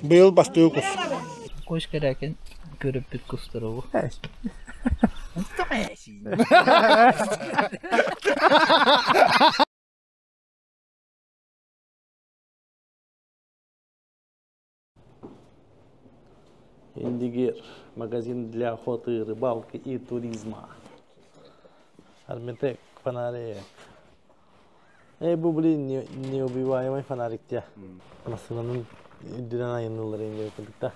Быйыл бастыгы кус. Кош кэрээкин көрөппүт кустара бу. Индигир магазин для охоты, рыбалки и туризма. Армитек фонарик. Эй, бу, блин, неубиваемый фонарик те. Массыынанын үрдүнэн айанныыллар инде курдукта.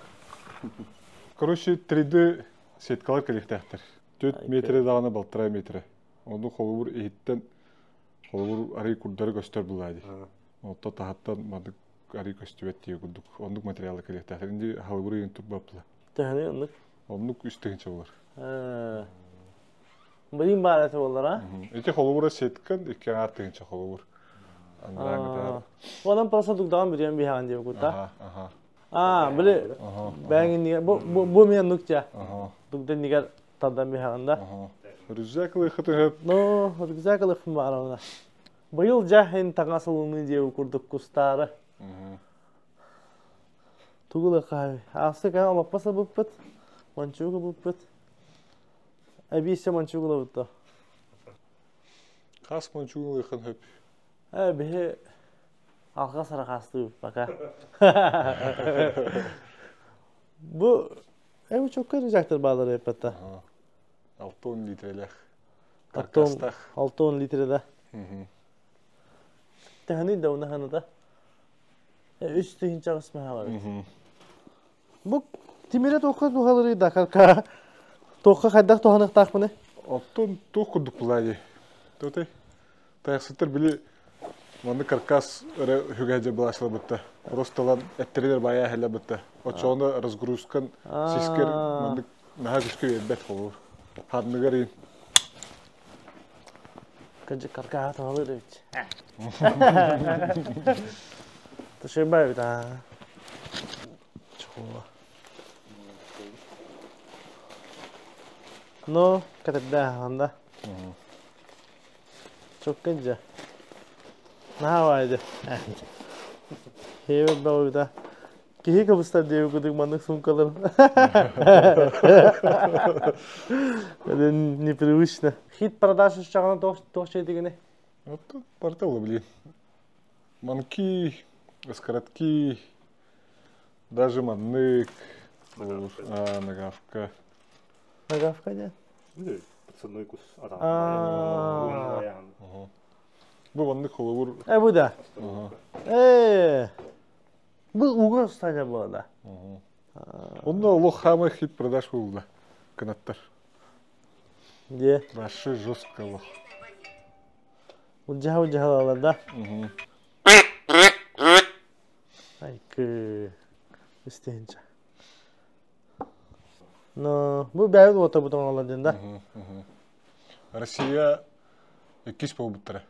Короче, 3D сеткалар кэлиэхтээхтэр. 4 метрэ даҕаны балтараа метрэ. Ону холобур иһиттэн холобур арый курдары көстөр булаа дии. Онто таһыттан маннык арый көстүбэт дии курдук. Оннук материалы кэлиэхтээхтэр. Инди халыбыр ыйын турбаппыла. Төһөнү оннук? Оннук үс тыһыынча болар. Блин баар этэ буоллар, а? Ити холобура сеткан икки аҥаар тыһыынча холобур. Андарааҥҥытаар. Онон просто дугдаҕан бүтүөн биһэҕин диэбит кутта. Аха, аха. Аа, били бэҥиннигэр бу бу бу мен нуктя. Дугданнигэр тардан биһэҕин да. Рюкзак ылыаххытын сөп. Ну, рюкзак ылыахпын баҕарабына. Быйыл дьэ ин таҥас ылыныы диэбит курдук кустаары. Тугу ылыахха Аахсы кээн олоппос ылбыппыт, мончуук ылбыппыт. Эбиисэ мончуук ылабыт да. Хас мончуук ылыаххын сөп? Э, биһи алҕас арахаастыыбыт пока. Бу эбу чокка рюкзактар баалар эппэтта. 6 литрелэх. Каркастах. 6 литре да. Тэһэни да унаһаныта. Үс тыһыынчаҕыс маһа бар. Бу тимирэ туохха туһалырый да карка туохха хайдах туһаныахтаахпыный? Оттон туох курдук булаа Туотай. Тайахсыттар били манны каркас эрэ хүгэдьэ былаачылабытта. Росталан эттерилер баайа хэлэбитта. Очону разгрузкан сискер маннык наһаа күскэ биэрбэт холуур. Ханныгар ин. Кырдьык каркаһа туһалыыр эбит. Тушебай эбит аа. Чохула. Ну, кэтэрдээ да. Чокка дьэ. Наһаа баайды. Хебе баҕыта. Киһи кыбыстар диэбит курдук маннык суумкалар. Это непривычно. Хит продаж чаҕына туох чэйтигини? Вот тут портал, блин. Манки, скоротки, даже маннык, а, нагавка. Нагавка диэн? Пацанной кус Бу маннык холобур. Э, бу да. Э, Бу угар стадия буолла. Онно олох хаамай хит продаж буолла. Кынаттар. Де. Вообще жестко олох. Удьаһа удьаһалалар да. Айкы. Истинче. Но бу бэйэбит уота бутун оҥолор диэн да. Россия иккис буолбуттара.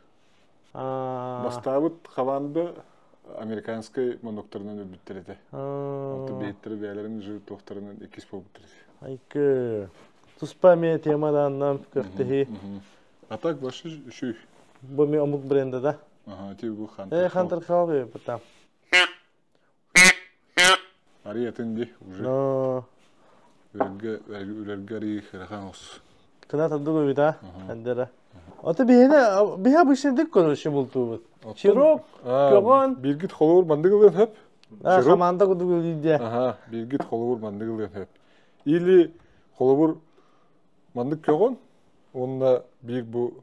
Бастаабыт хамаанда американскай моноктарынан өлбүттэр этэ. Онто биһиттэрэ бэйэлэрин жив туохтарынан иккис буолбуттар этэ. Айкы. Туспа эмиэ темаданнан күрэхтэһии. А так вообще үчүй. Бу ми омук бренда да? Ага, ти бу Хантер. Э, Хантер Хал там. Арый атын ди уже. Но Үрэргэ үрэргэ арый ырахан ос. Кына тардык эбит а хандера. Ото биһине биһи обычный короче бултуубут. Чирок, көҕөн. Биргит холобур мандык ылыан хөп. Хамаанда курдук ылыйдя. Аха, биргит холобур мандык ылыан хөп. Или холобур мандык көҕөн, уонна биир бу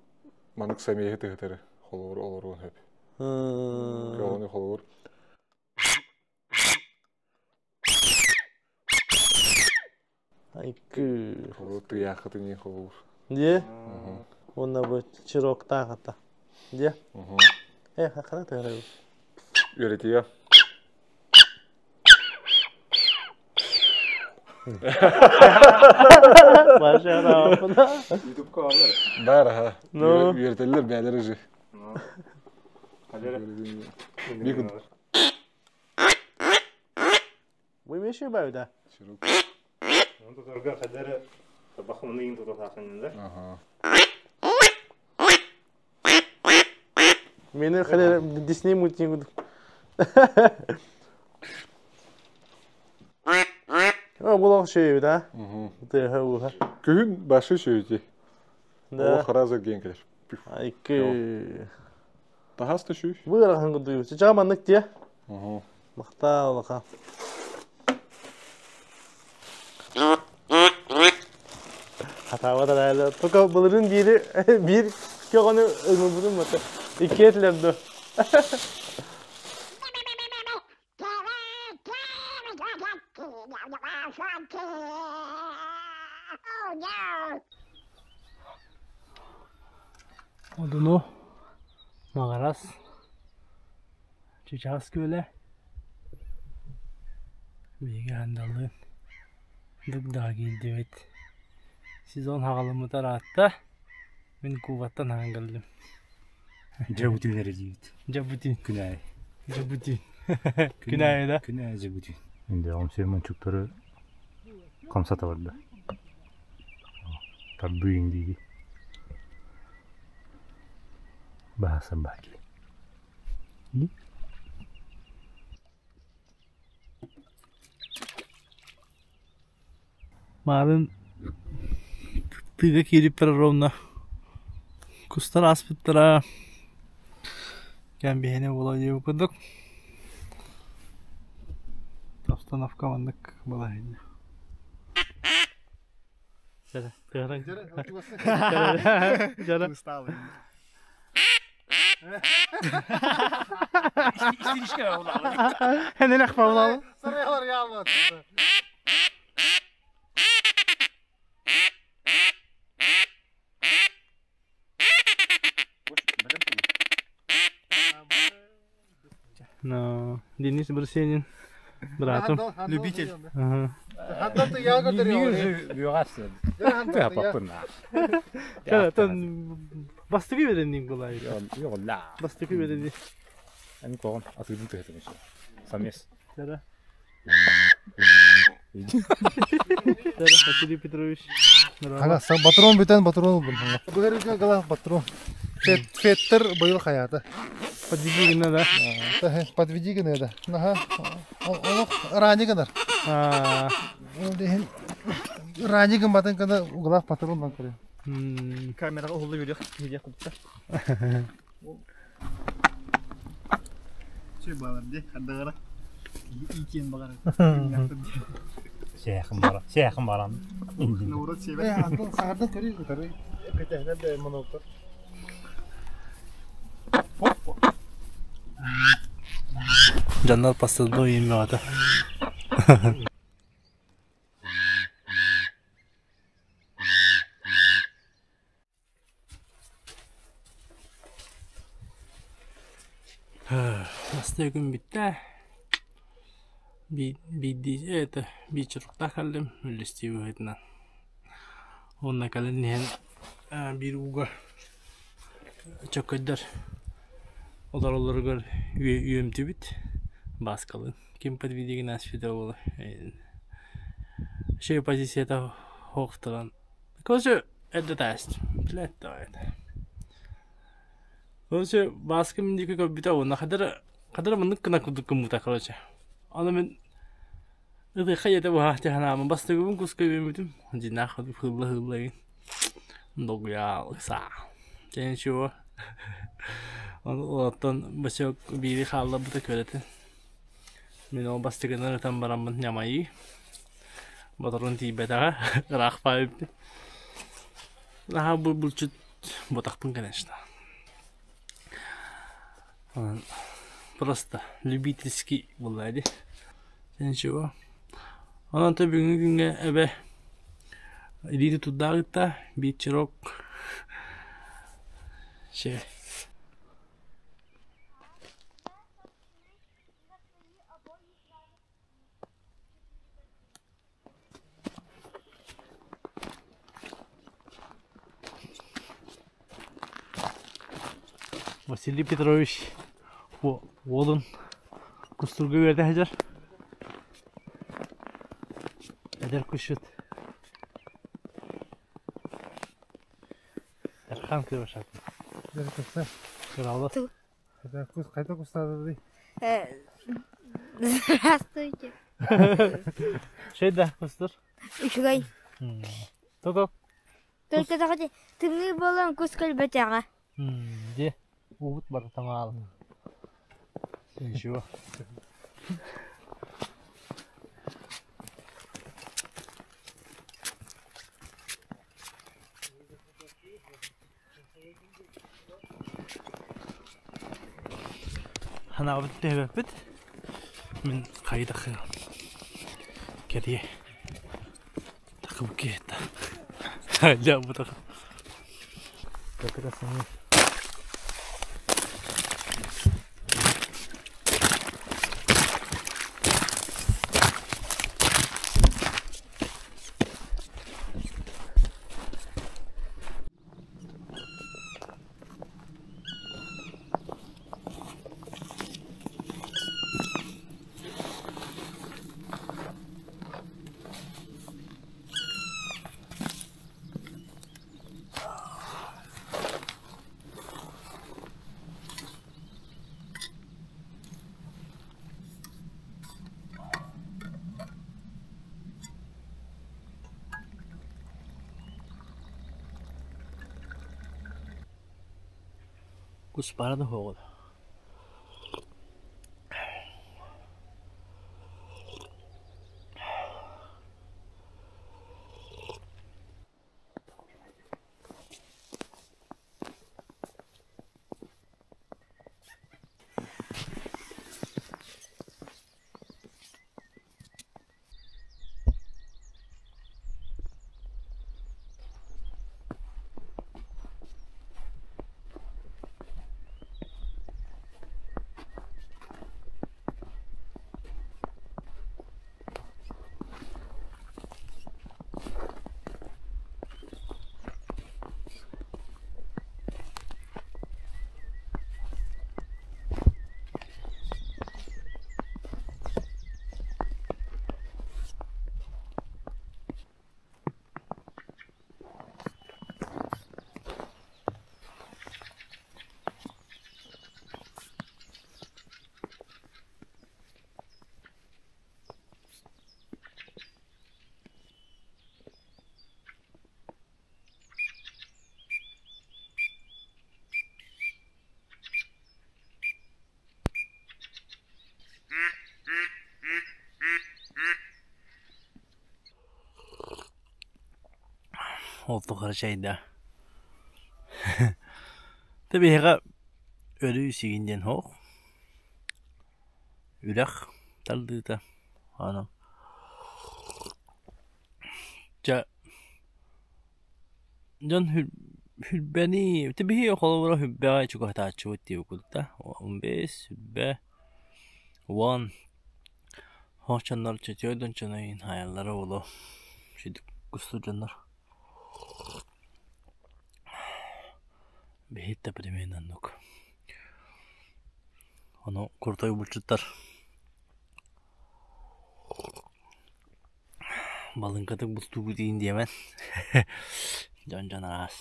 маннык самиэһи тыһытары холобур олоруон хөп. Көҕөнү холобур. Айкы. Холобур тыйааххытын холобур. Дьэ. Уонна бу чироктаах ата. Дьэ. Э, хана тыһарабыт. Үөрэтиэ. Ютубка бар. Бар, аха. Үөрэтэллэр бээлэр же. Вы да? Тутарга хадары бахымны тутатаахын да. Мени хадары Дисней мультик. Бұл шөйбүт, а? Тыаһа ууһа. Күһүн башы шөйүти. Да. О хараза диэн кэлэр. Икки. Тахас да шүй. Бу ыарахан курдук. Чычаҕа маннык тиэ. Махтаа улахан. Хатаабат арайлы. Только былырын биири биир көҕөнү ылмыбытым бата. Икки этилэр дуо? Одуну Маҕарас Чычаас күөлэ биһиги Андалыын Дыгдаҕа киирдибит. Сезон хаҕаламмыта ыраатта. Мин Кубаттан аһан кэллим. Дьэ бүтүн эрэ диибит. Дьэ бүтүн. Күн аайы. Дьэ бүтүн. Күн аайы да? Күн аайы дьэ бүтүн. Инде омсуй мончуктары хамсата барда. Тардыйын дии. Баһасан баки. Маарын тыга киириппэр ровно кустар ааспыттара кэм биһиэнэ буолуо диэбит курдук обстановка маннык балаһыанньа Но Денис Брусенин братым. Любитель. Ага. Бастакы беренник была. Бастакы беренник. Самес. Да. Да, Василий Петрович. Ага, патрон бүтэн патрон ылбын. Бүгерге гала патрон. Феттер быйыл хаята. Подведи гына да. Подведи гына да. Наха. Олох рани гынар. Рани гын батын кына углах патрон бан көрө. Камераға уһулла видео видео купта. Чүй балар де, хардагара. Икен багара. Сээхин бара. Сээхин баран. Наурат себе. Э, антон сагардан көрүй көтөрүй. Бетехнер де моноктор. Жаннар пастырды үйүмө ата. Бастакы күн бүттэ. Биирдии это биир чуруктаах кэллим үллэстии быһыытынан. Уонна кэлэн иһэн биир ууга чөккөйдөр олороллоругар үөмтүбүт Бааскалыын. Ким подведигин ааспыта буолуо. Үчүгэй позицията суохтаран. Короче, эрдэ таастым. Блядь, давай. Короче, Бааска мин диэки көрбүтэ уонна хадара хадара маннык гына курдук гыммыта короче. Аны мин ытыахха ийэтэ быһаах дии санаабын бастакыбын куска үөммүтүм. Дьиҥнээх хылла-хылла игин. Долгуйаал ыксаа. Дьэ ничего. Оттон босек биири хаалларбыта көрөтүн. Мин ол бастакынан ытан бараммын ньамайыы. Моторун тиийбэтэҕэ, ыраах баайбыт. Наһаа булчут ботахпын конечно. Просто любительский буолла дии. Ничего. Онон то бүгүҥҥү күҥҥэ эбэ илиити турдааҕытта биир чирок че Василий Петрович уолун кустурга үөрэтэ сылдьар. Эдэр кусчут. Дархан Кривошапин. Кыраалас. Хайда кустаадый? Здравствуйте. Үчүгэй да кустар? Үчүгэй. Токо? Только даҕаны тымныы буолан кус кэлбэтэҕэ. Дьэ, уубут барыта таҥаал. Ничего. Ханаабыт түһэбэппит. Мин хайдах кэрие такыбы киһитэ. Дьабытах. Кус баара да суоҕа Ол тухары чэйдэ. Тэбиһиэхэ өрүү сигин диэн суох. Үрэх тардыыта аны дьэ дьон Сүрбэни биһиги холобура сүрбэҕэ чугаһатааччыбыт диэбит да 15 сүрбэ уон хоочоннор чөчүө дьончонойун хаайаллара буолуо сүдүк кустуур дьоннор биһиги да примерно оннук ону крутой булчуттар Балыыҥкатык бултуубут иһин диэмэн дьон-дьон араас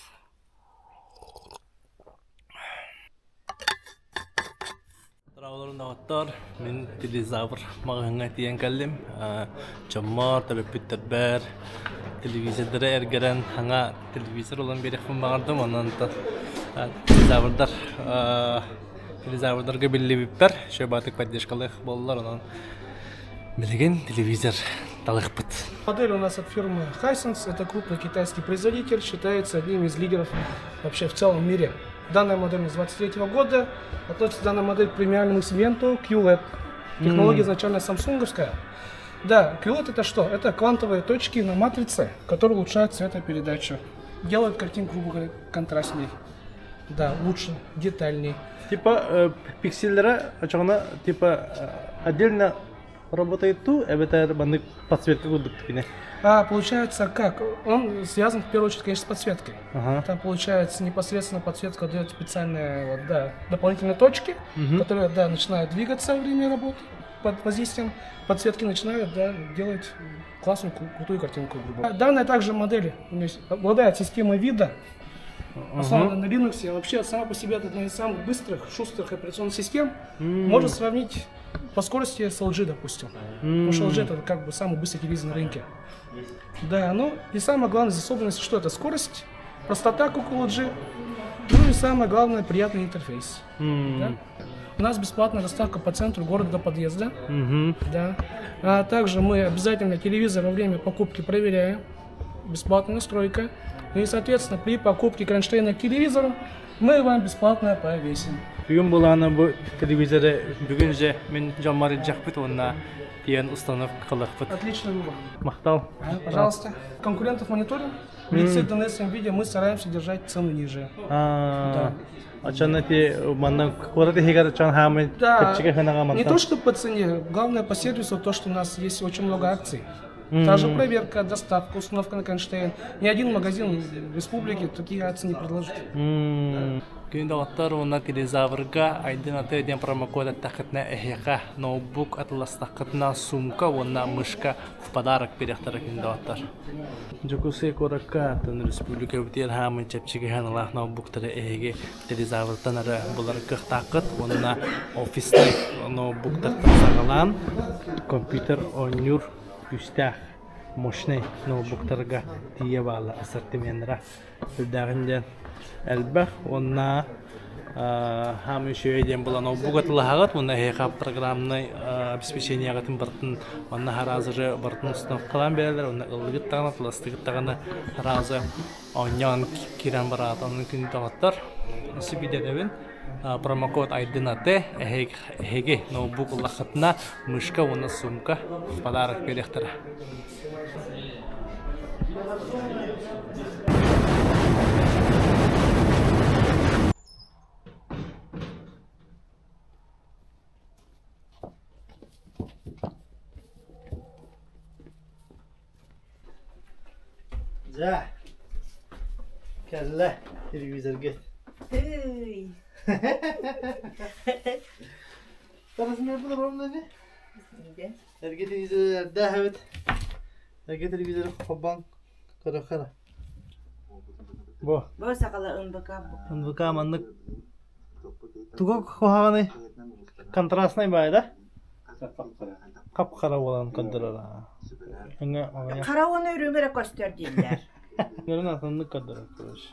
Траваларын доҕоттор, мин телезавр маҕаһыыҥҥа тиийэн кэллим. Дьоммор, төрөппүттэрбэр телевизордары эргэрэн саҥа телевизор ылан биэриэхпин баҕардым. Онон телезаврдар телезаврдарга биллибиппэр шөбатык поддержкалыах буоллар. Онон Билигин телевизор талыахпыт. Модель у нас от фирмы Hisense, это крупный китайский производитель, считается одним из лидеров вообще в целом мире. Данная модель с 23 года, относится данная модель к премиальному сегменту QLED. Технология изначально самсунговская. Да, QLED это что? Это квантовые точки на матрице, которые улучшают цветопередачу. Делают картинку, грубо говоря, контрастней. Да, лучше, детальней. Типа пикселлэрэ очоҕуна типа отдельно работает ту эбэтэр маннык подсветка курдук кини. А, получается как? Он связан в первую очередь, конечно, с подсветкой. Там получается непосредственно подсветка дает специальные вот, да, дополнительные точки, которые, да, начинают двигаться во время работы под воздействием подсветки начинают, да, делать классную, крутую картинку, грубо говоря. Данная также модель у меня обладает системой вида, основана на Linux. Вообще сама по себе это одна из самых быстрых, шустрых операционных систем. Можно сравнить По скорости с LG, допустим. Потому что LG это как бы самый быстрый телевизор на рынке. Да, ну и самое главное здесь особенность, что это скорость, простота, как у LG, ну и самое главное, приятный интерфейс. Да? У нас бесплатная доставка по центру города до подъезда. Да. А также мы обязательно телевизор во время покупки проверяем. Бесплатная настройка. Ну и, соответственно, при покупке кронштейна к телевизору мы вам бесплатно повесим. Бүгүн булаана бу телевизоры бүгүн же мин дьоммор илдьэхпит уонна тиийэн установкалыахпыт. Отличный выбор. Махтал. Пожалуйста. Конкурентов мониторим. В лице ДНС виде мы стараемся держать цену ниже. Да. Оччоҕуна ити манна куорат иһигэр чон хаамый Да, чэпчэки сыанаҕа не то что по цене, главное по сервису то, что у нас есть очень много акций. Та же проверка, доставка, установка на кронштейн. Ни один магазин в республике такие акции не предложит. Күн доҕоттор уонна телезаврга Айдын Аты диэн промокод эттэххитинэ эһиэхэ ноутбук атылластаххытына сумка уонна мышка в подарок биэриэхтэрэ күн доҕоттор. Дьокуускай куоракка атын республикабытыгар хаамый чэпчэки сыаналаах ноутбуктары эһиги телезавртан эрэ булар кыахтааххыт уонна офиснай ноутбуктартан саҕалаан компьютер оонньуур күүстээх мощнай ноутбуктарга тиийэ бааллар ассортименнара сүрдээҕин диэн элбэх уонна хаамыы үчүгэй диэн буолан ноутбук атылаһаҕыт уонна эһиэхэ программнай обеспечениеҕытын барытын манна сразу барытын установкалаан биэрэллэр уонна ыллыгыт даҕаны атыластыгыт даҕаны сразу оонньоон киирэн бараҕыт онон күн доҕоттор сүбүдэтэбин промокод Айдын Аты эһиги ноутбук ыллаххытына мышка уонна сумка в подарок биэриэхтэрэ. Дьэ, кэллэ телевизоргыт. Ый. Размербын ровно не? Эргэ телевизор эрдээх эбит. Эргэ телевизоры холбоон көрөххө эрэ. Бу. Бу сакала НБК бу. НБК маннык туга куһаҕаный? Контрастнай баай да? Хап-хара буолан көрдөрөр. Хара уонна үрүҥ эрэ көстөр дииллэр. Нөрүн атыннык көрдөрөр короче.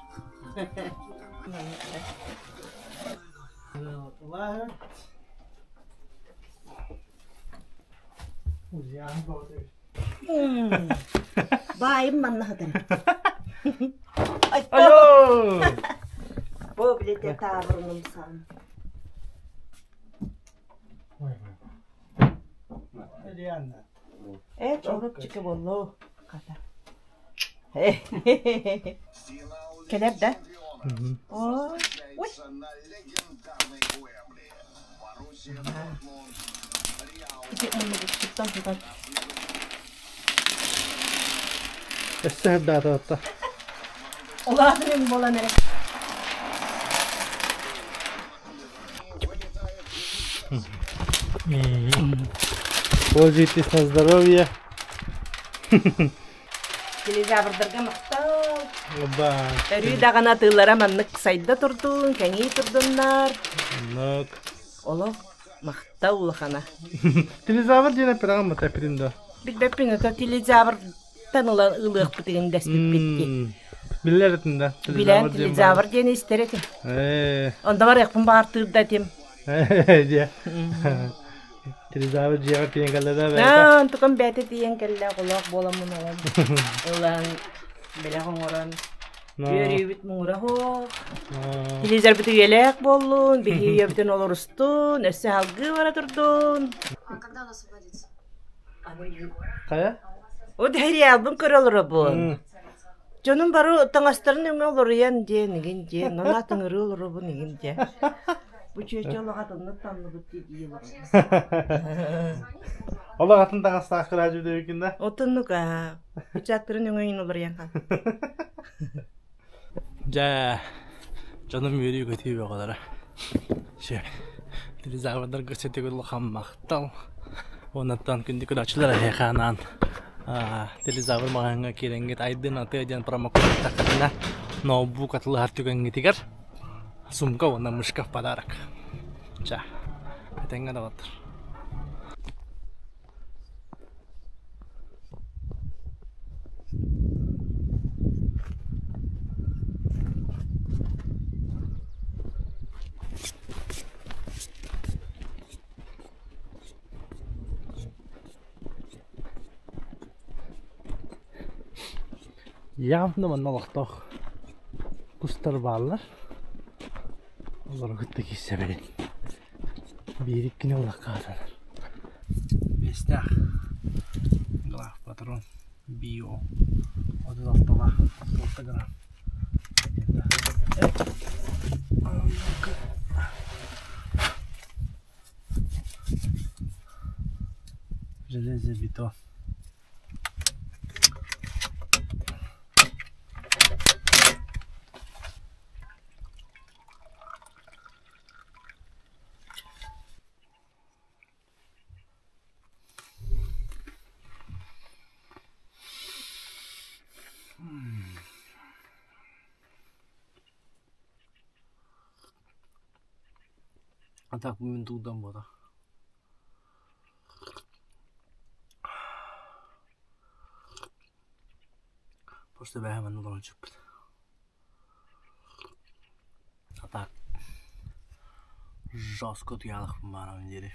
Баайым манна сытар. Айо! Бу билете таабырыным сан. Э, чорупчика боллу. Хата. Кэлэр да? Ой. Ити муннугуттан сытар. Өссө сырдаата Улаатырын буолан эрэ. Пользуйтесь на здоровье. Телезаврдарга махтал. Да. Өрүү даҕаны атыылара маннык сайда турдун, кэҥии турдуннар. Оннук. Олох махтал улахана. Телезавр диэн эппэтэҕим бата эппитин да. Билбэппин, это телезавртан ылан ылыахпытыгын дэспиппит дии. Биллэр этин да. Билэн телезавр диэн истэр этим. Ээ. Онда барыахпын баартыыр да этим. Дьэ. Телезавр дьиэҕэр тиийэн кэллэ да бэйэтэ. Аа, онтукам бэйэтэ тиийэн кэллэ, олох буоламмын олом. Ылан, бэлэх оҥорон, үөрүүбүт муҥура суох. Телевизорбыт үйэлээх буоллун, биһи үйэбитин олорустун, өссө салгыы бара турдун. Хайа? О, сериалбын көрө олоробун. Дьонум бары таҥастарын өҥө олоруйан диэн игин диэн, онно атыҥырыы олоробун игин диэн. Бу чүөчэ олох атыннык танныбыт дии дии олоробун. Олох атын таҥастаах кыраадьы дэбикин да? Отуннук аа. Печаттарын өҥөйүн олоруйан хаал. Дьэ, дьонум үөрүү-көтүү бөҕөлөрө. Сүө, телезаврдарга сэтигил улахан махтал. Уоннаттан күндү көрөөччүлэр эһиэхэ анаан телезавр маҕаһыыҥҥа киирэҥҥит Айдын Атыа диэн промокод аттаххытына ноутбук атылаһар түгэҥҥитигэр сумка уонна мышка в подарок. Ча, этэҥҥэ доҕоттор. Явно манна олохтоох кустар бааллар. Олору кытта киирсэбин. Биир иккини ыллахха хатанар. Биэстээх глав патрон био 36 36 грамм. Железобетон. А так мин тугдан буолар. Просто бэйэм манна олорон чыппыт. А так жестко утуйаалахпын баарабын диэри.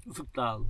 Ытыктаал.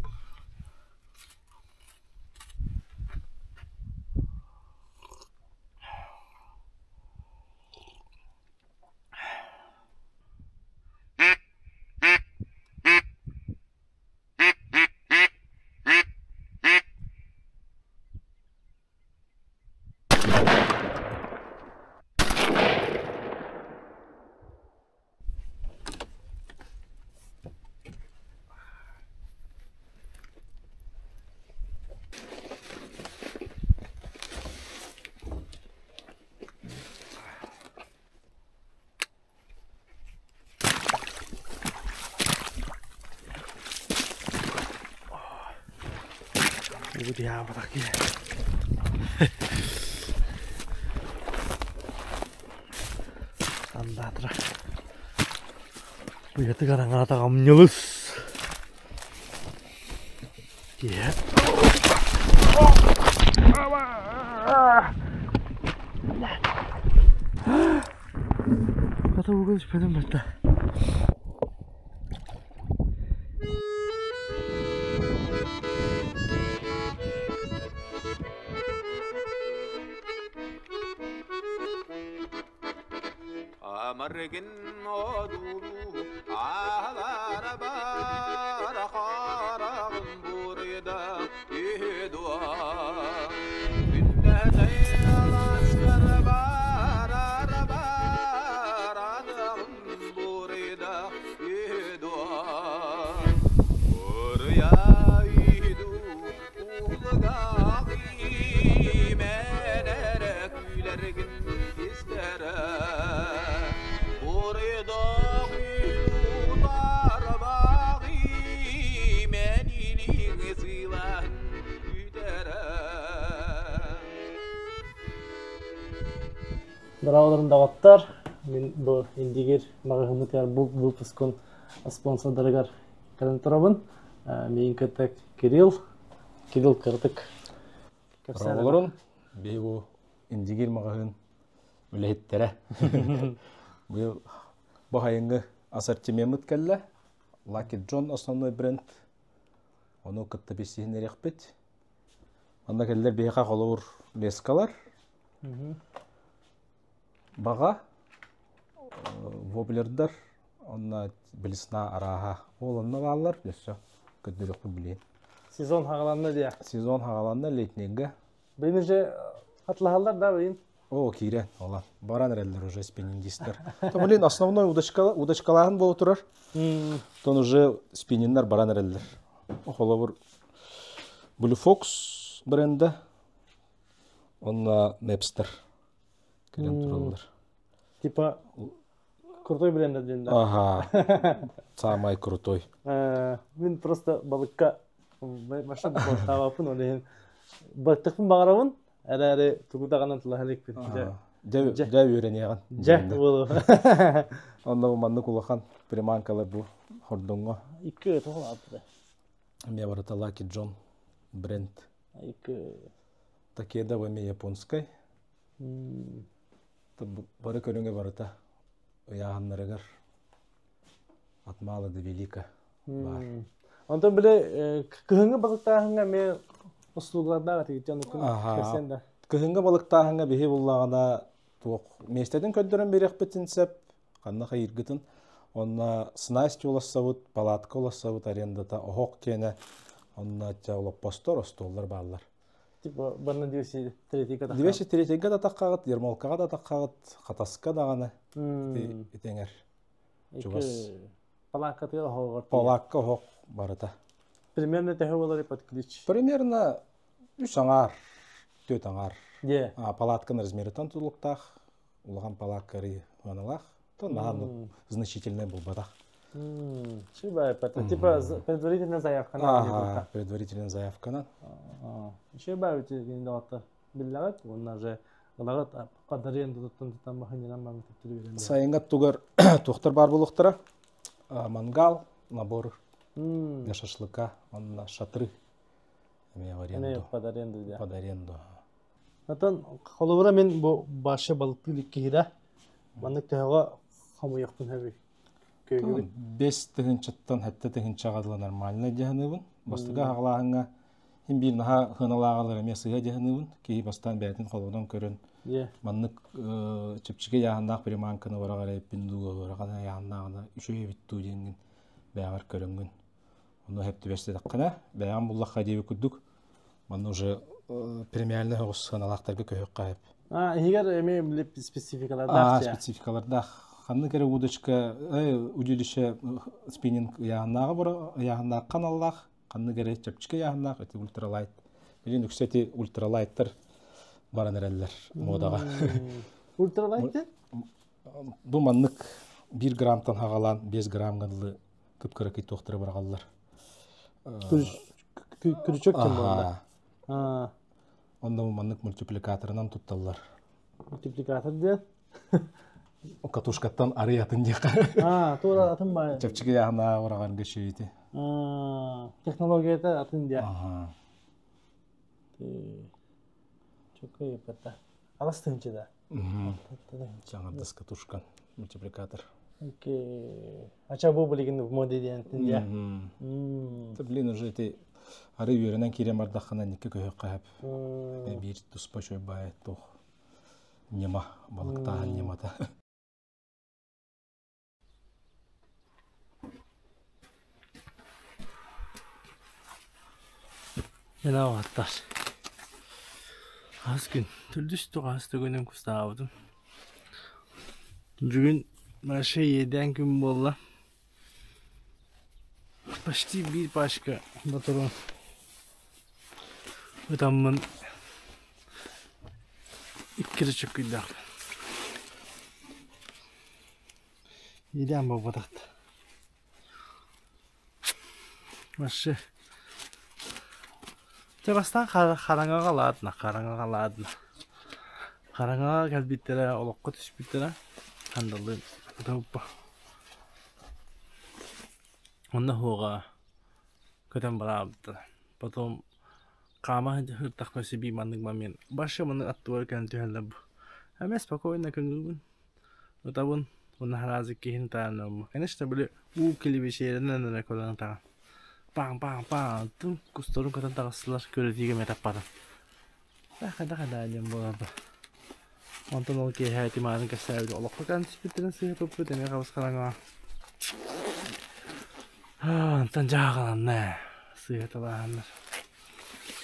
Утуйаабатах киһи. Андаатыра. Уйатыгар аҥаратаҕам ньылыс. Киһи. Хата уга түспэтим бытта. Амаргын одулу аалара бара хараҕым буруйда үһүдуа Дорооболорун доҕоттор! Мин бу Индигир маҕаһыыммытыгар булт выпускун спонсордарыгар кэлэн турабын. Миигин кытта Кирилл, Кирилл кыратык Дорооболорун, биһи бу Индигир маҕаһыын үлэһиттэрэ. Быйыл бу сайыҥҥы ассортимеммыт кэллэ. Lucky John основной бренд. Ону кытта билсиһиннэриэхпит. Манна кэллэр биһиэхэ холобур лескалар, баҕа, воблердар, онно блесна арааһа. Ол онно бааллар, өссө көрдөрүөхпүн билиэн. Сезон хаҕаланна диэ. Сезон хаҕаланна летнийга. Быйын уже атлаһаллар да быйын? О, киирэн, ола. Баран эрэллэр уже спиннингистер. То, блин, основной удочка, удочкалааһын буола турар. Тон уже спинниннар баран эрэллэр. Холобур, Blue Fox бренда, онно Napster кэлэн тураллар. Типа крутой бренд диэн да? Ага, самый крутой. Мин просто балыкка машина балыктаабаппын, ол иһин балыктыкпын баҕарабын, эрээри тугу даҕаны тылаһа иликпин. Дьэ, дьэ үөрэниэҕин. Дьэ, буолуо. Онно маннык улахан приманкалар бу хордоҥҥо. Икки тоҕо ааппыта. Эмиэ барыта Lucky John бренд. Икки. Такеда эми японскай. Бары көрүҥэ барыта ыйааһыннарыгар от мала до велика баар. Онтон били кыһыҥҥы балыктааһыҥҥа эмиэ Услугалардаах этигит дьон Аха. кэсен да. Кыһыҥҥы балыктааһыҥҥа биһи буллаҕына туох миэстэтин көрдөрөн биэриэхпитин сөп, ханна хайыыргытын. Онно снасть улассабыт, палатка улассабыт арендата, оһох киэнэ, онно ча олоппостор, остуоллар бааллар. Типа барна 203-га тахха. 203-га да таххаҕыт, Ермолкаҕа да таххаҕыт, Хатаска даҕаны ити итиҥэр чугас. Палааккатыгар оһоҕор. Палаакка оһох барыта. Примерно төһө болар под ключ? Примерно үс аҥаар, түөрт аҥаар. Де. Палатканы размеритан тутулуктаах, улахан палаакка арыы ыаналаах. То наһаа значительный булбатах. Чыбай, типа предварительная заявка. Ага, предварительная заявканан. Чыбай, доҕоттор биллэҕит, уонна же ылаҕыт под аренду туттан туттан бахынньанан баран төттөрү Сайыҥҥа тугар туохтар баар буолуохтара. Мангал, набор для шашлыка, онно шатры. Эмиэ в аренду. Под аренду, да. Под аренду. Отон холобура мин бу башы балыктыы киһи да маннык төһөҕө хомуйахпын сөбүй? Көйгүбүт. Бес тыһынчаттан хэтте тыһынчаҕа дылы нормально дьаһаныбын. Бастакы аҕалааһыҥҥа хин биир наһаа хыналааҕалар эмиэ сыһа дьаһаныбын. Киһи бастаан бэйэтин холонон көрөн маннык чэпчэки яһаннаах приманканы бараҕар эппин дуу, бараҕана яһаннааҕына үчүгэй эбит дуу диэҥҥин бэйэҕэр көрөҥҥүн. Ону хэп түбэстэтэххинэ, бэйэҕин буллахха диэби курдук, манна уже премиальный оҕус сыаналаахтарга көһүөххэ хэп. А, иһигэр эмиэ спецификалардаах. Спецификалардаах. Ханнык эрэ удочка, удилище спиннинг ыйааһыннааҕы бара ыйааһыннаах каналлаах, ханнык эрэ чэпчэки ыйааһыннаах эти ультралайт. Билин үксэ эти ультралайттар баран эрэллэр модаҕа. Ультралайт Бу маннык 1 граммтан хаҕалаан 5 граммга дылы кып-кыракый туохтары быраҕаллар. Күрүчөк ким буолла? Онно бу маннык мультипликаторынан тутталлар. Мультипликатор диэн? Катушкаттан арый атын диэххэ. А, туора атын баа. Чэпчэки яһына быраҕарга шүйүтэ. Технологията атын диэ. Чөкөй эппэтэ. Алас тыһынчы да. Жаңардас катушкан мультипликатор. Окей. Ача бу билигин в моде диэн дия. Та блин уже эти ары үөрэнэн киирэн бардаххына никки көһөххө хэп. Биир туспа чөй баай туох ньыма балыктааһын ньымата. Аттар. Хас күн төрдүс туҕас төгүнүн кустаабытым. Бүгүн вообще иэдээн күн буолла. Почти биир пачка батарон ытаммын икки чөккүйдэхпин. Иэдээн буолбатахт. Вообще Чэ бастаан хараҥаҕа ладно, хараҥаҕа ладно. Хараҥаҕа кэлбиттэрэ, олоххо түспүттэрэ хандаллыын ытаппа. Онно уһуоҕа көтөн бараабыттара. Потом хаама сырыттахпына сибии маннык момент. Вообще маннык аттыбар кэлэн түһэллэр бу. Эмиэ спокойно көҥүлбүн. Ытабын уонна араазы киһини таайан Конечно, били уу килибичиэринэн эрэ көрөн ытаҕын. Паҥ-паҥ-паҥ тым кустарын көтөн таҕыстылар көрүтүүгэ эмиэ таппатым. Хайдах-хайдах диэн буолар да. Онтон ол киэһэ ити мааны кэпсээбит олоххо кэлэн түспүттэрин сыыһа туппут эмиэ хабыс-хараҥаҕа. Онтон дьааҕаланна сыыһа талааһыннар.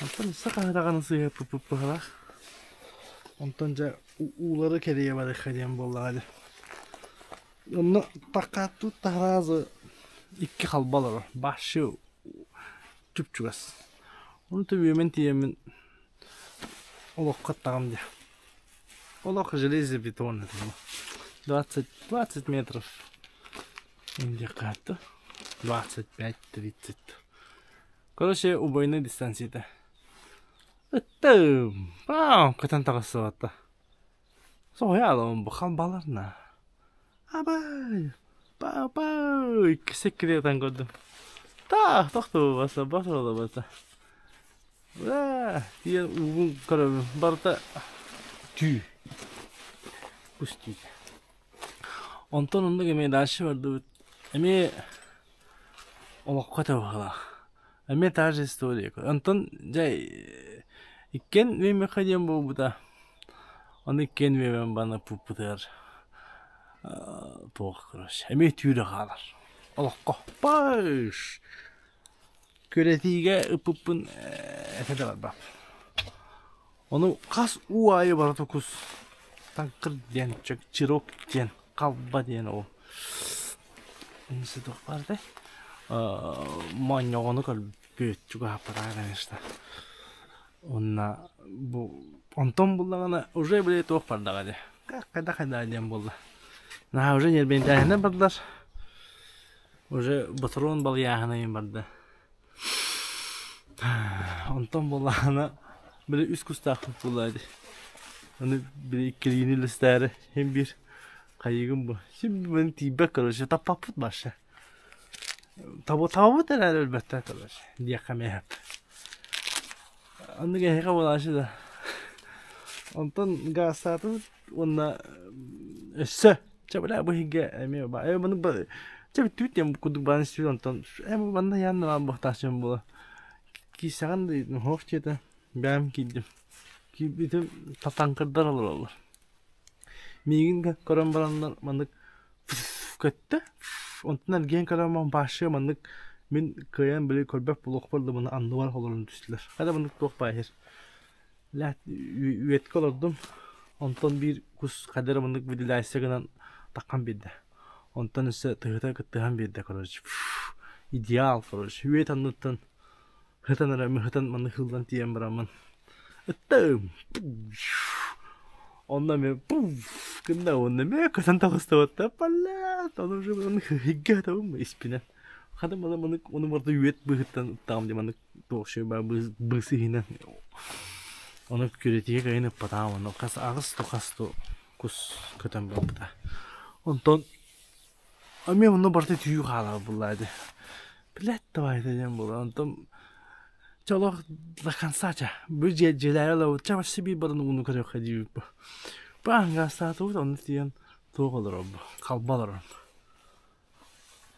Онтон өссө хаһы даҕаны сыыһа пыппыһалаах. Онтон дьэ уулары кэрийэ барыахха диэн буоллаҕа дии. Онно такааттуу таһаразы икки халба олорор. Башы чуп-чугас. Ону төбүөмэн тиийэммин олоххо аттаҕым дии. Олох железобетон это 20, 20 метров индиэххэ 25-30. Короче, убойная дистанцията. Ыттым! Пау! Көтөн таҕыстыбатта. Соһуйа бу халбаларна. Абай! Пау пау! Иккис иккилиэтэн көрдүм. Таах тохтуу баса баса баса. Баа, тиийэн уубун көрөбүн. Барыта түү. Кус түүтэ. Онтон оннук эмиэ дальше бардыбыт. Эмиэ олоххо табыһалаах. Эмиэ та же история. Онтон дьэ иккиэн үөмэххэ диэн буолбута. Ону иккиэн үөмэн баны пуппутугар туох короче эмиэ түүрэ хаалар. Олоххо паш Күрэтиигэ ыппыппын этэ да барбаппын. Ону хас уу аайы барыта кус таҥкыр диэн, чирок диэн, халба диэн ол туох баар этэй моонньоҕону көрбүт чугаһаппатаҕа конечно. Уонна бу онтон буллаҕына уже били туох бардаҕа дии хайдах-хайдах диэн буолла. Наһаа уже ньиэрбэйдээһинэ бардылар. Уже ботуруон балыйааһынайым барда. Онтон буоллаҕына били үс кустаахпыт буолла дии. Аны били иккилиини үллэстээри син биир хайыгым бу. Син мин тиийбэт короче таппаппыт вообще. Табабыт эрээри өлбөттөр короче диэххэ эмиэ сөп. Оннук эһиэхэ буолааччы да. Онтон гаастаатыбыт уонна өссө чэ бля бу иһигэ эмиэ маны чэ бүттүбүт диэн курдук баран истибит онтон э манна ян баан буохтааччым буола киирсэҕин да оһох дьиэтэ бэйэм киирдим киирбитим татаҥкырдар олороллор миигин көрөн бараннар маннык көттө онтон эргийэн көрөн баашыа маннык мин кыайан били көрбөт буолуохпар да маны анныбар олорон түстүлэр хайда маннык туох баар иһэр Лэт үөткэ олордум. Онтон биир кус хайда эрэ маннык выделяйся гынан таххан биэрдэ. Онтон өссө тыһыта кыттыһан биэрдэ короче. Идеал короче. Үөт анныттан хытан эрэ мыһытан маннык хыллан тиийэн бараммын ыттым. Онно эмиэ гынна уонна эмиэ көтөн таҕыстыбатта. Блядь, ону уже маннык ыйга ытабын испинэн. Хата маны маннык ону барыта үөт быыһыттан ыттаҕым дии маннык туох быыс иһинэн ону күрэтигэ кыайан ыппатаҕым ону хас аҕыс ту хас ту кус көтөн барбыта онтон эмиэ онно барыта түү хаалар буллаа дии блядь давай диэн буолар онтон чэ олох до конца чэ бу дьиэлээри олоробут чэ вообще биир баран ууну көрүөххэ диибит бу баангаастаатыбыт онно тиийэн туох олоробут халба олорон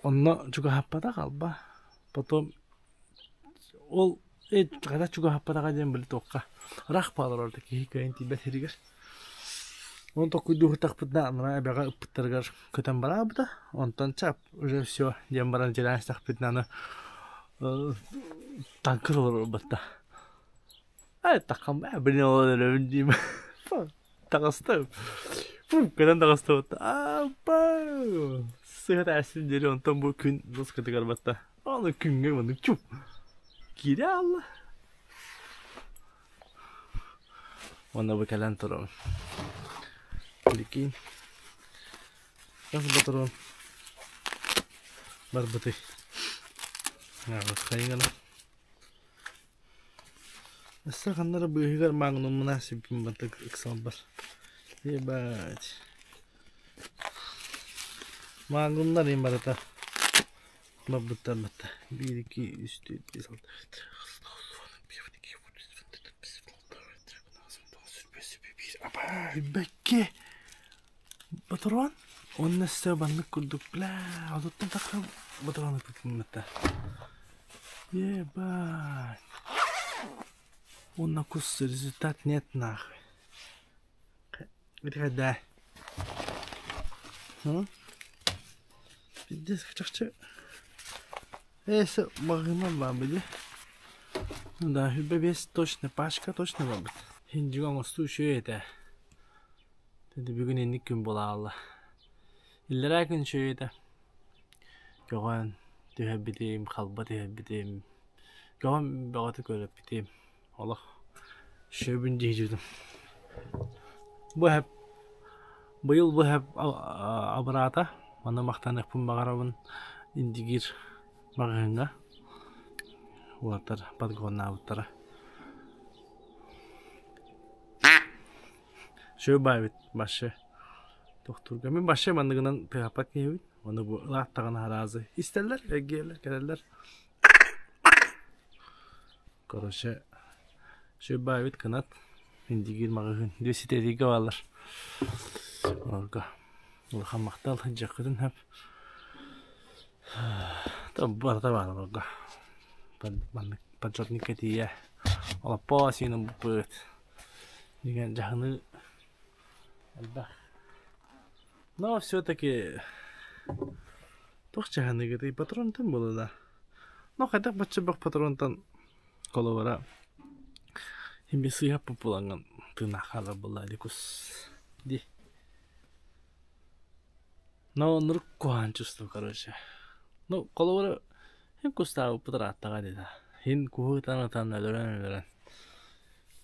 Онно чугаһаппатах алба. Потом ол хата чугаһаппатаҕа диэн били туохха ыраах баалар ордук киһи кыайан тиийбэт сиригэр. Оны токуйдуу сытахпытына анараа эбэҕэ ыппыттарыгар көтөн бараабыта. Онтон чап уже все диэн баран дьиэлээн истэхпитинэ аны таҥкыр олорбутта. Ай таххам блин ол өлөбүн диим. Таҕыстым. Фу, кэлэн таҕыстыбыт. Аппа! Сыһа тээстин диэри онтон бу күн доскатыгар батта. Аны күҥҥэ маннык чуп. Киирэ алла. Уонна бу кэлэн турабын. Прикинь. Хас батарон барбытый. Хайыгана. Өссө ханна эрэ быыһыгар мааҥныммына сиппин баттык ыксалбар. Ебать. Мааҥнымнар им барыта. Барбыттар батта. Биир, икки, үс, түөрт, биэс, алта, Апа, бэкке Ботуруон уонна өссө маннык курдук бля отуттан тахса ботуруон ыппытта. Ебать. Уонна кус результат нет нахуй. Да. Пиздец чахчы. Эсэ маҕыма баабыды. Ну да, хүбэ бес точно, пачка точно баабыт. Хиндигэ оҥостуу үчүгэй этэ. Дьэ бүгүн инник күн буолаалла. Иллэрээ күн үчүгэй этэ. Көҕөн түһэрбитим, халба түһэрбитим, көҕөн бөҕөтө көрөппүтүм. Олох шөбүн дьиһдьүтүм. Бу эһэп быйыл бу эһэп абыраата. Маны махтаныахпын баҕарабын Индигир маҕаһыыҥҥа. Уолаттар подгоннаабыттара. Шөб баайбыт башы. Тохтуурга. Мин башы манныгынан тыһаппат киһибин. Ону бу ылааттаҕына араазы истэллэр, эргийэллэр, кэлэллэр. Короче, шөб баайбыт кынат. Индигир маҕаһыын. Две бааллар. Олорго улахан махтал дьаххытын хөп. Барыта баар олорго. Маннык поджопникка тиийэ олоппоо сиэн ылбыппыт. Дигэн дьаһаныы элбэх. Но все-таки туох дьаһаныыгытый патронтан буолла да. Но хайдах бачча бөх патронтан холобура Имби сыыһа пупулаҥҥын тыынаах хаалар буолла дикус ди. Но оннук куһаҕан чувство короче. Ну холобура һин кустаабыппыт ырааттаҕа дии да. Һин куһу ытан ытан өлөрөн өлөрөн.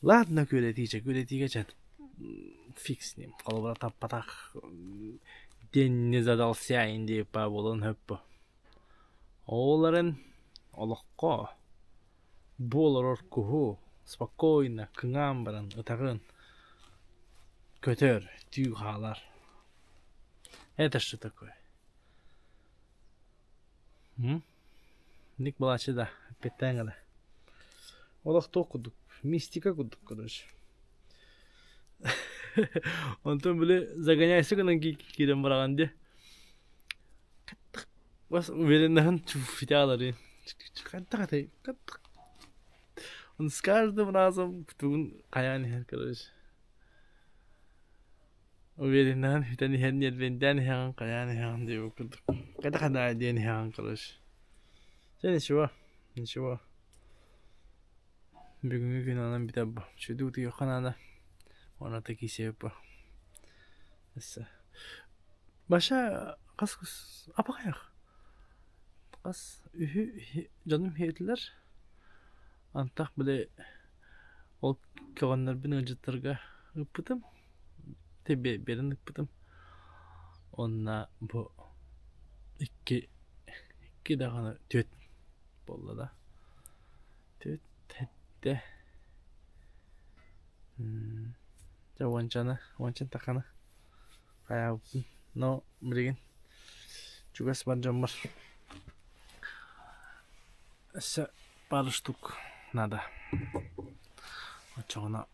Ладно күөлэтиичэ күөлэтиигэ чэ фиг с ним. Холобура таппатах день не задался диэппа буолуон сөп бу. Оҕолорун олоххо бу олорор куһу спокойно кыҥаан баран ытаҕын көтөр, түү хаалар. Это что такое? М? Ник балаччы да, эппиэттээн гына. Олох туох курдук, мистика курдук короче. Онтон били загоняйся гынан киирэн бараҕын дии. Бас увереннаһын фитялары. Он с каждым разом тугун хайаан иһэр короче. Увереннаһын бүтэн иһэн нервиндээн иһэҕин хайаан иһэҕин диэбит курдук. Хайдах да диэн иһэҕин короче. Чэ ничего, ничего. Бүгүҥҥү күн онон бүтэр бу. Сүдү утуйуохха наада. Уонна киисэбит бу. Өссө. Баша хас апахайах. Хас үһү дьонум иһиэтилэр. Антах били ол көҕөннөрбүн ыалдьыттарга ыыппытым. Биэрэн ыыппытым. Уонна бу икки икки даҕаны түөрт буолла да. Түөрт сэттэ Дьэ уончаны, уончан тахханы хайаабыппын. Но билигин чугас бар дьоммор өссө пару штук надо. Оччоҕуна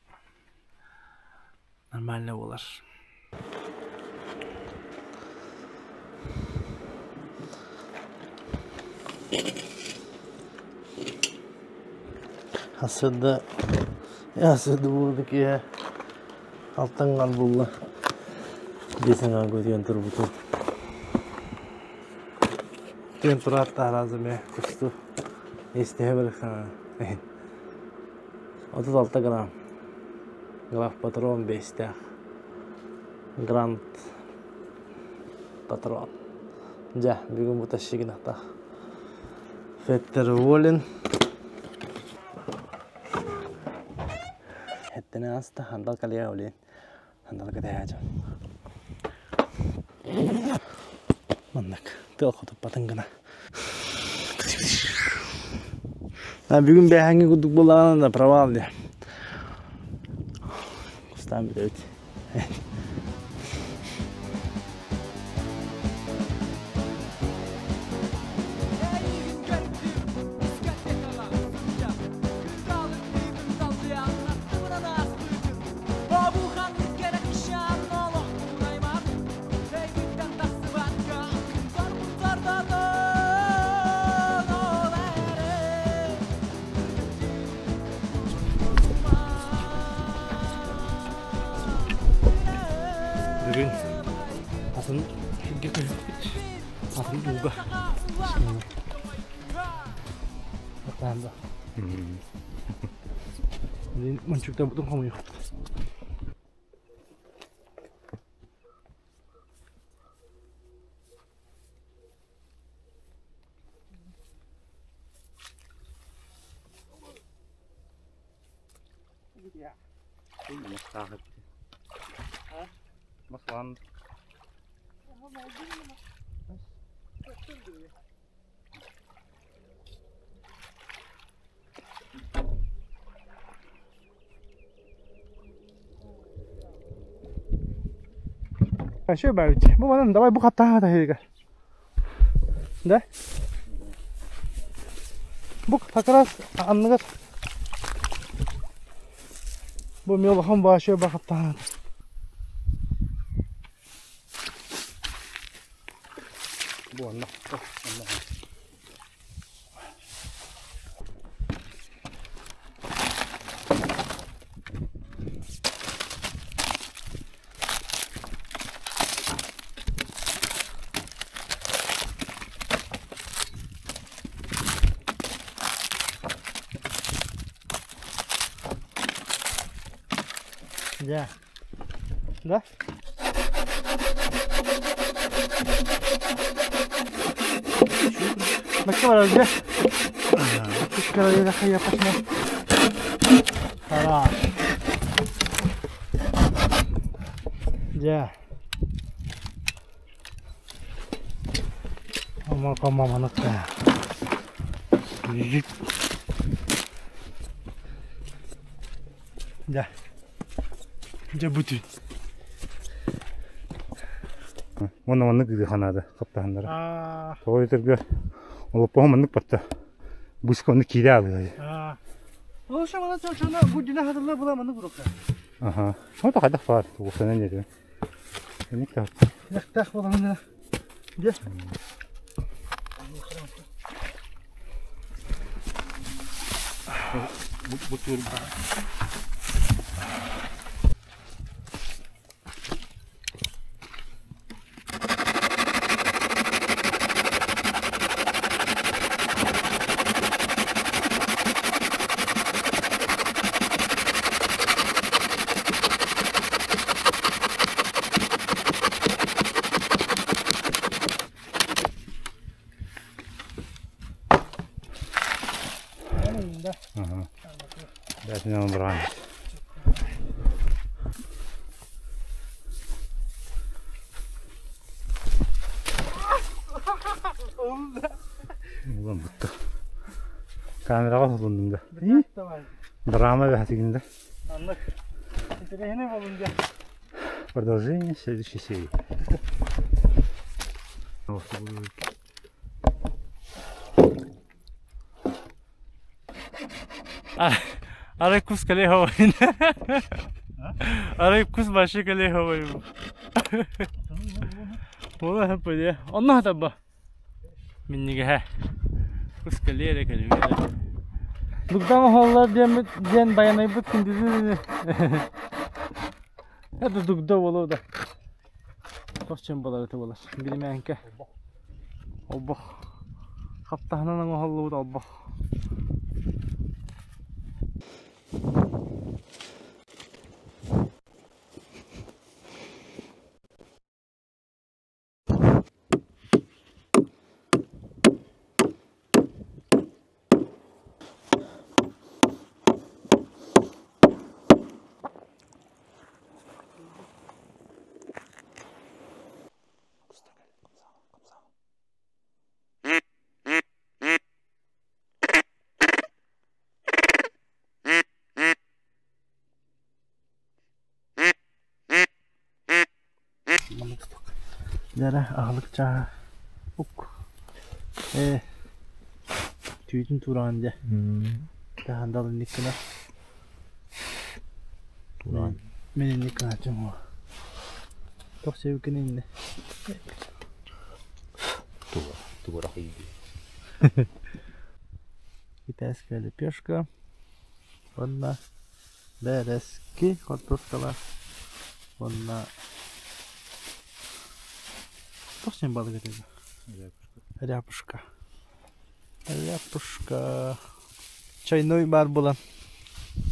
нормально буолар. Сарсыарда сарсыарда буолбут киэһэ алтан булла дии санаан көтүйэн турбутум. Түөн тураат таһараазы эмиэ кусту истиһэ барахсан 36 грамм глав патрон биэстээх грант патрон дьэ бүгүн бу тащигинахтаах Феттер Волин Эттene аста хандал калия олин хандал кэтэһээдьэ маннык тыал хотуппатын гына бүгүн бээһэҥҥи курдук буоллаҕына да провал диye кустаан бүтэбит Бүгүн атын сиргэ көһүппүт. Атын ууга. Атаан да. Мончуктарбытын хомуйуохпут. Маслан. Еще бавить. Бу манан давай бу хаттаха таһыга. Да? Бу как раз анныгар. Бу мелахан башы бахаттаха. Бу анна. Анна. Дьэ. Да? Бакка барар дьэ. Кыскара хайа пашна. Хорош. Дьэ. Дьэ. Дьэ бүтүн. Уонна маннык ыытыха наада хаптаһыннара. Тоҕо диэтэргэ олоппоһу маннык батта. Быска оннук киирэ аалыай. Ол шамана чочуна гудина хатылла була маннык урука. Аха. Ото хайдах баар тугусанан диэтим. Эник та. Яхтах буламына. Дьэ. Бу түр Бээтинэн быраан. Улан бутта. Камераҕа уһулуннум да. Драма бэхэтигин да. Продолжение следующей серии. Арай кус кэлиэ хавайын. Арай кус башы кэлиэ хавайын. Була хаппыдя. Онно хатабба. Миннигэһэ. Кус кэлиэ эрэ кэлиэ эрэ. Дугдан оһоллор диэн диэн байанайбыт күндүзү. Это дугда болу да. Тохчен болар это болар. Билимээнкэ. Олбох. Хаптаһынан оҥоһуллубут олбох. Дьэрэ аһылык чааһа ук ээ түүтүн тураан дьэ таһан далынник гына Тураан. Мин инник гынааччым Туох сиэбиккин иннэ Туга тугурах иди. Китайская лепешка уонна бэрэски хортуоскалаах уонна туох син балык этэй Ряпушка. Ряпушка. Чайной баар буолан.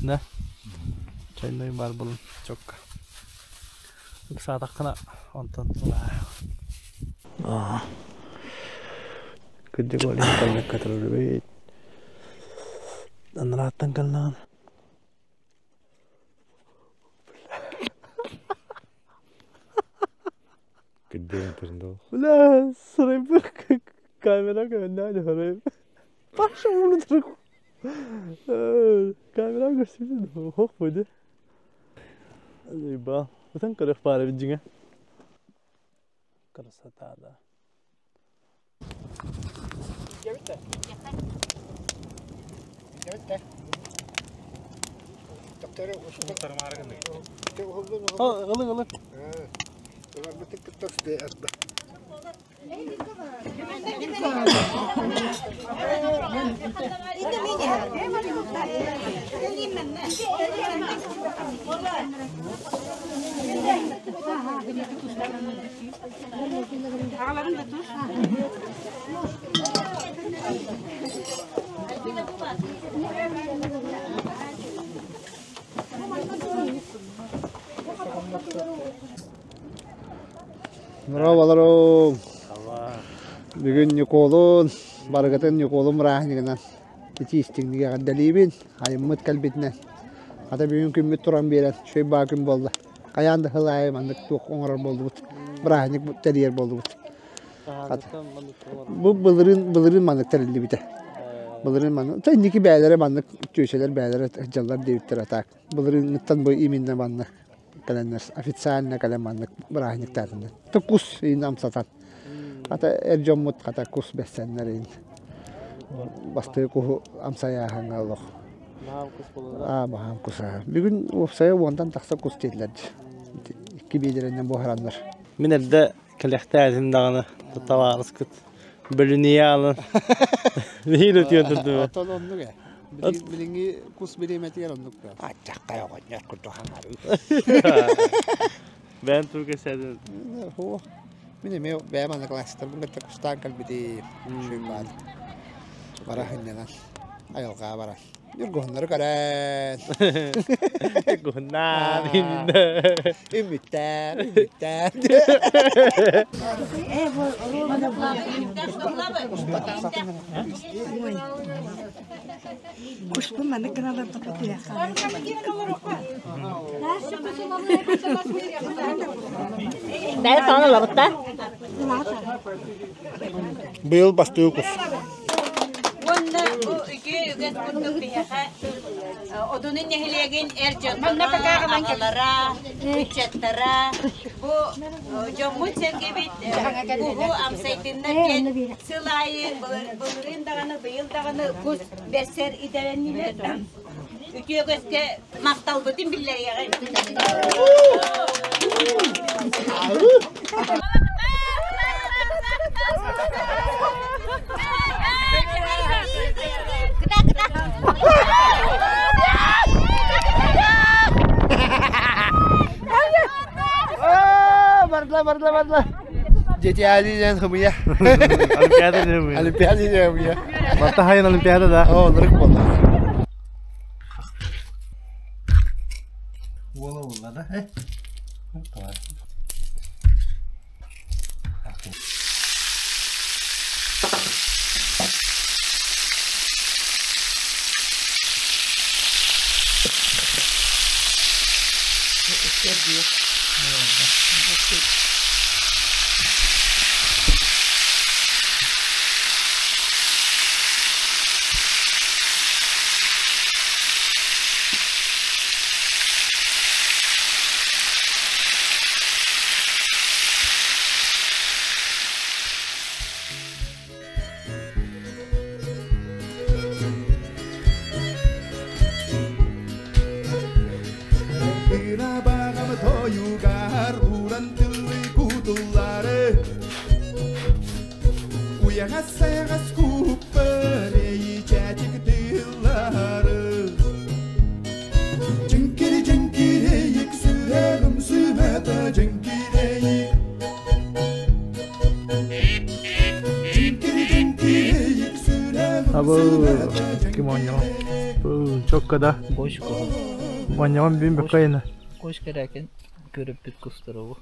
Да? Чайной баар буолан чокка. Ыксаатаххына онтон Кырдьык ол иһин кэлбэккэ турар Анарааттан кэллэҕин Кырдьык турдуох. Бля, сырайбы камера көрүннээн сырайбы. Паша уурдурук. Камера көрсүбүт хох буде. Заебал. Ытан көрөх баара бит Красота, да. Ылыҥ, ылыҥ. Дорооболоруҥ! Бүгүн Ньукуолун, барыгытын Ньукуолун бырааһынньыгынан итии истиҥник эҕэрдэлиибин. Айыммыт кэлбитинэн. Хата бүгүн күммүт туран биэрэн, үчүгэй баа күн буолла. Хайаан да сыл аайы маннык туох оҥорор буоллубут. Бырааһынньык тэрийэр буоллубут. Бу былырыын былырыын маннык тэриллибитэ. Былырыын маннык. Инники бээлэрэ маннык түөсэлэр бээлэрэ сылдьаллар диэбиттэр а так. Былырыыҥҥыттан бу именно маннык кэлэннэр официально кэлэн маннык бырааһынньыктаатыннар. Кус иин амсатан. Хата эр дьоммут хата кус бэссэннэр иин. Бастыы куһу амсайааһыҥҥа олох. Аа, баһаам кус. Бүгүн уопсайа уонтан тахса кус диэтилэр. Икки биэдэрэнэн буһараннар. Мин эрдэ кэлэхтээтим даҕаны табаарыскыт бөлүнүйэ алын биһиги өтүөн турдубут. Оттон оннук ээ. Билиҥҥи кус бириэмэтигэр оннук да. Аччаккай оҕонньор курдук хаҥарыы. Бэйэн тугу кэпсээтин? Һуох. Мин эмиэ бэйэм одноклассниктарбын кытта кустаан кэлбитим. Үчүгэй баар. Бара сынньанан, айылҕаҕа баран. Ньургуһуннары көрөн. Ньургуһуннаар Үмүттээр, үмүттээр. Куспун маннык гыналар Бэйэ саҥа ылабыт да? Быйыл бастыгы кус. Уонна бу үтүө үгэс курдук биһиэхэ Одунун нэһилиэгин эр дьонноро, аҕалара, ыччаттара бу дьоммут-сэргэбит куһу амсайдыннар диэн сыл аайы былырыын даҕаны, быйыл даҕаны кус бэрсэр идэлэннилэр. Үтүө үгэскэ махталбытын биллэриэҕиҥ. Барда, барда, барда. Дети Азии хымыя. Олимпиада хымыя. Олимпиада хымыя. Барта хайын Олимпиада да. О, нырык болла. Уола улла да, э? Давай. Ырабаҕам тойугар уран тыллы кутуллары Уйаҕас-сайаҕас куппар эйичээчик тыллары Дьэҥкири дьэҥкирэйик сүрэҕим сүмэтэ дьэҥкирэйик Дьэҥкири дьэҥкирэйик сүрэҕим Абы сүмэтэ ким оонньоҕо? Чокка да. Оонньоҕом бүүн бөккөйүнэ. Кош кэрээкин көрөппүт кустарыбы.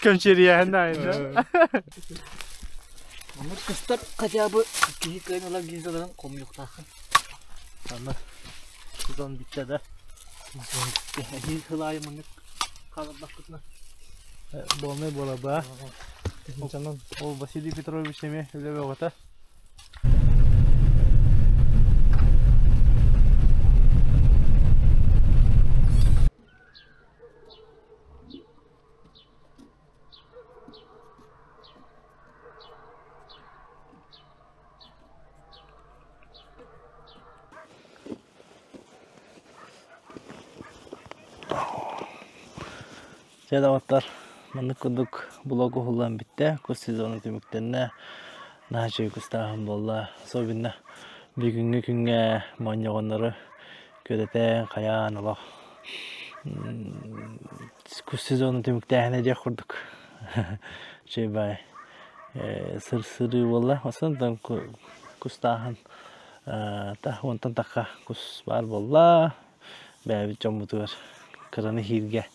Көмчерийэһин айында. Маннык кыстар хотя бы киһи кыайан ылар гильзаларын хомуйуохтааххын. Аны сезон бүттэ да. Эһиил сыл аайы маннык хааларбаккытына. Буолнай буолаба. Ол Василий Петрович эмиэ үлэ бөҕөтө. Дьэ доҕоттор, маннык курдук блог уһуллан бүттэ. Кус сезона түмүктэннэ. Наһаа үчүгэй кустааһын буолла. Особенно бүгүҥҥү күҥҥэ моонньоҕоннору күөрэтэн, хайаан олох кус сезона түмүктээһинэ диэх курдук. Үчүгэй баай сыр-сырыы буолла. Онтон кустааһын онтон тахха кус баар буолла. Бэйэбит дьоммутугар кыраны иһииргэ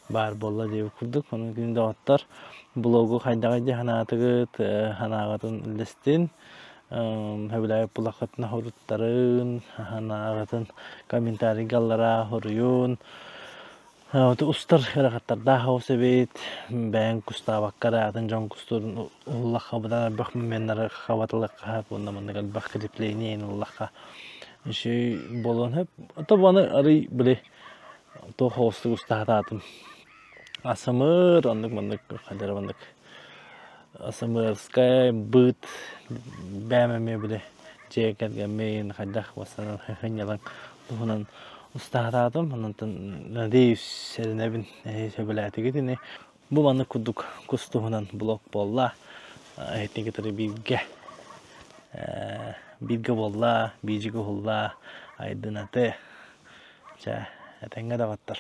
баар буолла диэбит курдук. Онон күн доҕоттор блогу хайдаҕый дии санаатыгыт, санааҕытын үллэстин. Сөбүлээбит булаххытына хоруттарын, санааҕытын комментарийга аллараа хоруйун. Устар ыарахаттардаах оҕус эбит. Бэйэҥ кустаабакка эрэ атын дьон кустуурун уһуллахха быдан элбэх моменнары хабатылыахха сөп уонна маннык элбэх крепление ыллахха үчүгэй буолуон сөп. Ото бу аны арый били туох оҕустук устаатаатым. Асымыр оннук маннык хайдара маннык асымырскай быт бэйэм эмиэ били дьиэ кэргэммин хайдах бастанан сынньалаҥ туһунан устаатаатым. Онтон надеюсь эрэнэбин эһи сөбүлээтигит ини. Бу маннык курдук кус туһунан блог буолла. Эһитини кытары бииргэ бииргэ буолла, биидьик уһулла, айдынаты. Чэ, этэҥҥэ даҕаттар.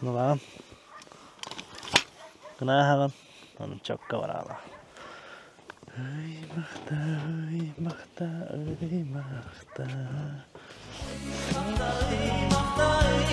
Нулаан. Гынааһаҕын, ону чокка бараала. Ый махта, ый махта, ый махта. Ый махта, ый махта, ый.